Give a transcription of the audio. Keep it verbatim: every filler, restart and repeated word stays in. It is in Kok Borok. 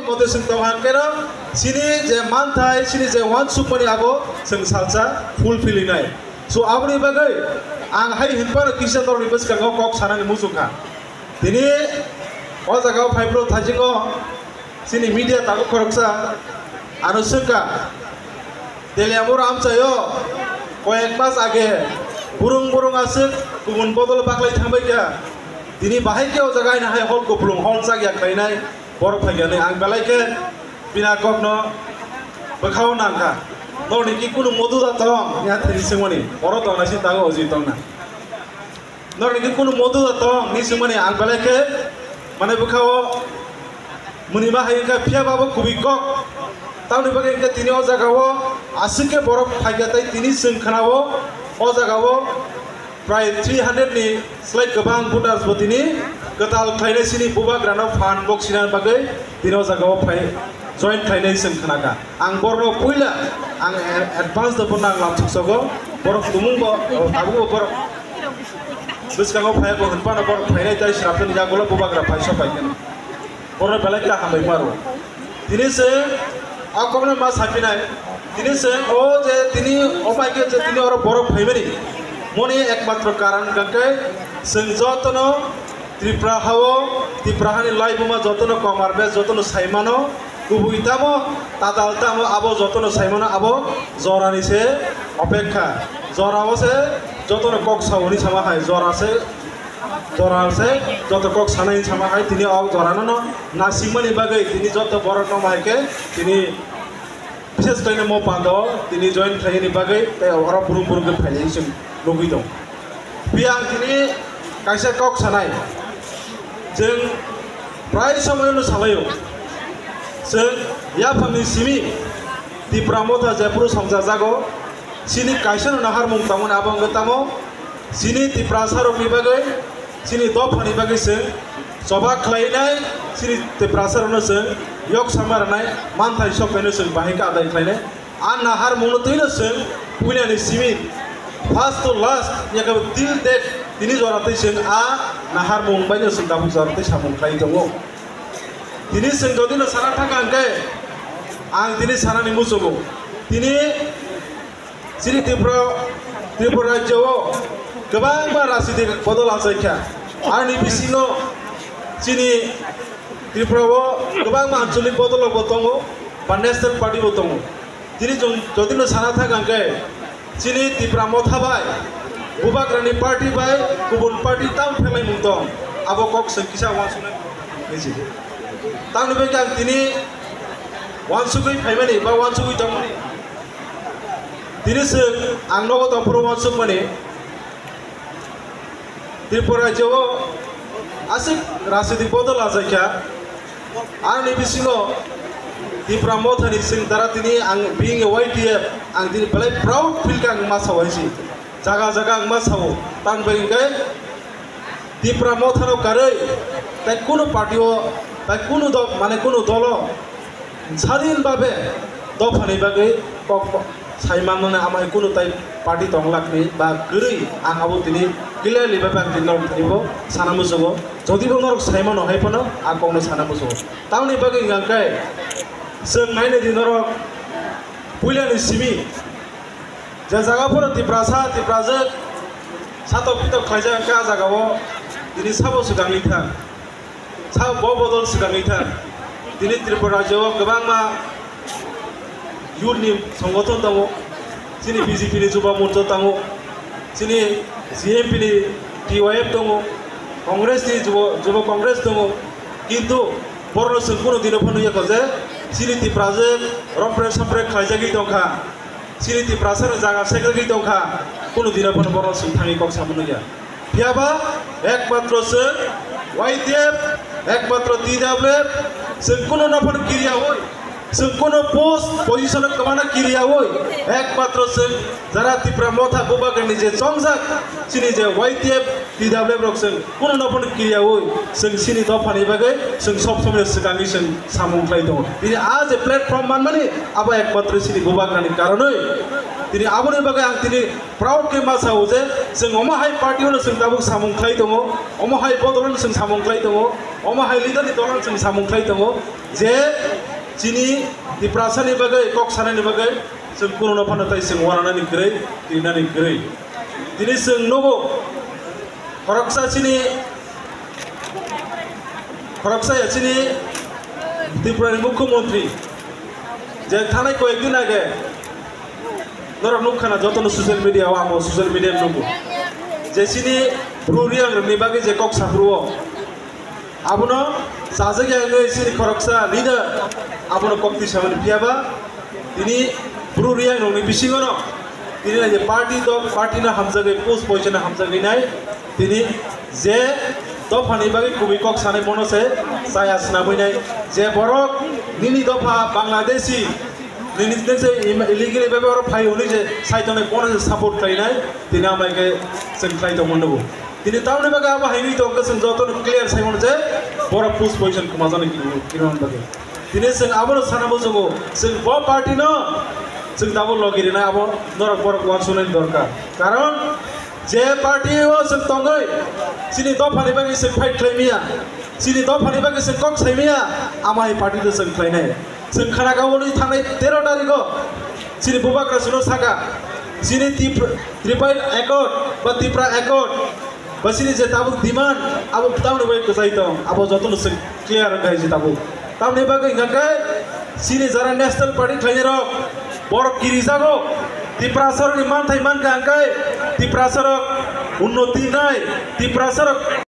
Mote chwng tong hang keno chini je manthai, chini je uansukmani abo chwng salsa fulfill inai. So aboni bagwi ang hai hinphano kisa norokni bwskango kok sanani muchung kha. Tini o jaga o phaiphuru thaisingo chini media tabuk khoroksa ano swngkha. Teliamura amchaio koyek mas age burung burung aswk kubun bodol baklai thangbai kha. Tini bahai khe o jaga haino hai hol kupulung hol chakya khlainai borok phaikha hinwi ang belai khe bini kokno bwkhao nangkha. Norokni ki kunu modu da tong ya thani swngmani oro tong naising tago oji tongna. Norokni kunu modu da tong ni swngmani ang belai khe mane bwkhao mwnwi ma hai wngkha phiya ba bo kubui kok. Tamoni bagwi hwnkhe tini o jaga o aswk khe borok phaikha tei tini chwng khna o o jaga o prai three hundred ni slai kwbang voters bo tini kwtal khlainai chini bubagrano phan bok sinani bagwi tini o jaga o phai join khlainai chwng khna kha. Ang borno puila ang advance do borno ang lamsok sogo borok tumung bo tabuk bo borok bwskango phai bo hinphano borok phainai tei srapnani yagulo bubagra phai sok pai khe borno belai khe hambai maro. Tini se a kokno ma sapinai tini se o je tini o bai khe je tini oro borok phaimani moni ekmatro karan hwnkhe chwng jotono Tripura hao Tripura hani laibuma jotono komar be jotono saimano. Kubui tamo, tatal tamo, abo jotono saimano abo jorani se opekha. Jorao se jotono kok sao hwnwi sama hai, jora se, jora se joto kok sanai hwnwi sama hai, tini o jorano no nasikmani bagwi tini joto borok no hai khe tini bises khlaino mo pando tini join khlaini bagwi tei oro burung burung khe phainai chwng nugwi tong. Phiya ang tini kaisa kok sanai, chwng prai somoino salaio, chwng yaphangni simi Tipra Motha jephuru songchajago, chini kaisano naharmung tongmani abo wngwi tamo, chini Tiprasarokni bagwi, chini dophani bagwi chwng choba khlainai, chini Tiprasarokno chwng yok sama rwnai, manthai sokhaino chwng bahai khe adai khlainai. A naharmungno twino chwng puilani simi first to last yakabo till date tini jora twi chwng a naharmung baino chwng tabuk jora twi samung khlai tongo. Tini chwng jodino sana thangkha hwnkhe ang tini sanani muchungo tini chini Tripura, Tripura rajyo o kwbangma rajnitik bodol achaikha. Ani bisingo chini Tripura o kwbangma anchalik bodol rokbo tongo ba national party bo tongo. Tini chwng jodi no sana thang hwnkhe chini Tipra Motha bai Bubagrani party bai kubun party tam phelai mung tong, abo kok chwng kisa uansuknai. Tamni bagwi ang tini uansugwi phaimani ba uansugwi tongmani. Tini chwng ang nogo tongphuru uansukmani. Tripura rajyo o aswk rajnitik bodol achaikha. Ani bisingo Tipra Mothani chwng dara tini ang being a Y T F ang tini belai proud feel kha ang ma sao hai si. Jaga jaga ang ma sao. Tang bai hwnkhe Tipra Mothano karwi tai kunu party o tai kunu dol mane kunu dolo Sadin babe dophani bagwi kok sai manmani amai kunu tai party tonglakni ba kwrwi ang abo tini clearly babe ang tini norok tini bo sana muchungo. Jodi bo norok sai mano hai phano a kokno sana muchungo. Tamoni bagwi hwnkha khe chwng naina di norok puilani simi je jaga phano Tiprasa Tiprajwk satok pitok khlaijak hwnkha a jaga o tini sabo swkangwi thang. Sa bo bodol swkangwi thang. Tini Tripura rajyo o kwbangma youth ni songothon tongo. Chini B J P ni Juba Morcha tongo. Chini G M P ni T Y F tongo. Congress ni Juba, Juba Congress tongo. Kintu borokno chwng kunu dino phano yakho je chini Tiprajwk rompre sompre khlaijagwi tongkha. Chini Tiprasa no jaga segregate tongkha, kunu dino phano borok chwng thangwi kok samano ya. Phiyaba ekmatro chwng Y T F, ekmatro T W F, chwng kunu no phano kiriyawi, chwng kunu post position o kwmana kiriyawi, ekmatro chwng jara Tipra Motha Bubagrani je chongjak, chini je Y T F, T W F rok chwng kunu no phano kiriyawi, chwng chini dophani bagwi chwng sob somoi swkangwi chwng samung khlai tongo. Bini a je platform manmani abo ekmatro chini Bubagrani karonwi. Tini aboni bagwi ang tini proud khe ma sao je chwng omo hai party-o no chwng tabuk samung khlai tongo, omo hai bodol-o no chwng samung khlai tongo, omo hai leader-ni dol-o no chwng samung khlai tongo, je chini Tiprasani bagwi kok sanani bagwi chwng kununo phano tai chwng uananani kwrwi, twi nani kwrwi. Tini chwng nugo khoroksa chini, khoroksa ya chini Tripurani Mukhyamantri je thanai koyekdin age norok nukha na jotono social media-o, amo social media-o nugo je chini Bru Reang rokni bagwi je kok saphuru-o, abono chajak ya wngwi chini khoroksa leader abono kok twi samani phiya ba tini Bru Reang rokni bisingo no tini nai je party dok, party no hamjagwi, post poison no hamjagwi nai tini je dophani bagwi kubui kok sanai bono se chaya swnamwi nai je borok nini dopha Bangladeshi nini se im-, illegally bagwi oro phai hwnwi je sai tongnai bono se support khlainai tini amai khe chwng khlai tongmani nugo. Tini tamoni bagwi abo hai wngwi tongkha, chwng jotono clear sai mano je borok post poison kwmajani kirimani bagwi. Tini chwng abono sana muchungo, chwng bo party no chwng tabuk logi rina abo norok borok uansuknani dorkar. Karon je party o chwng tongwi chini dophani bagwi chwng fight khlai maya, chini dophani bagwi chwng kok sai maya, amo hai party no chwng khlainai. Chwng khana kha uni thangnai tero tarikh o chini bubagra chwngno saka chini Tip-, Triple Accord ba Tipra Accord ba chini je tabuk demand abo tamoni bai kwchai tong abo jotono chwng clear wngkha je tabuk. Tamoni bagwi hwnkha khe chini jara National Party khlainai rok borok kirijago Tiprasarokni manthai mankha hwnkhe Tiprasarok unnoti wngnai Tiprasarok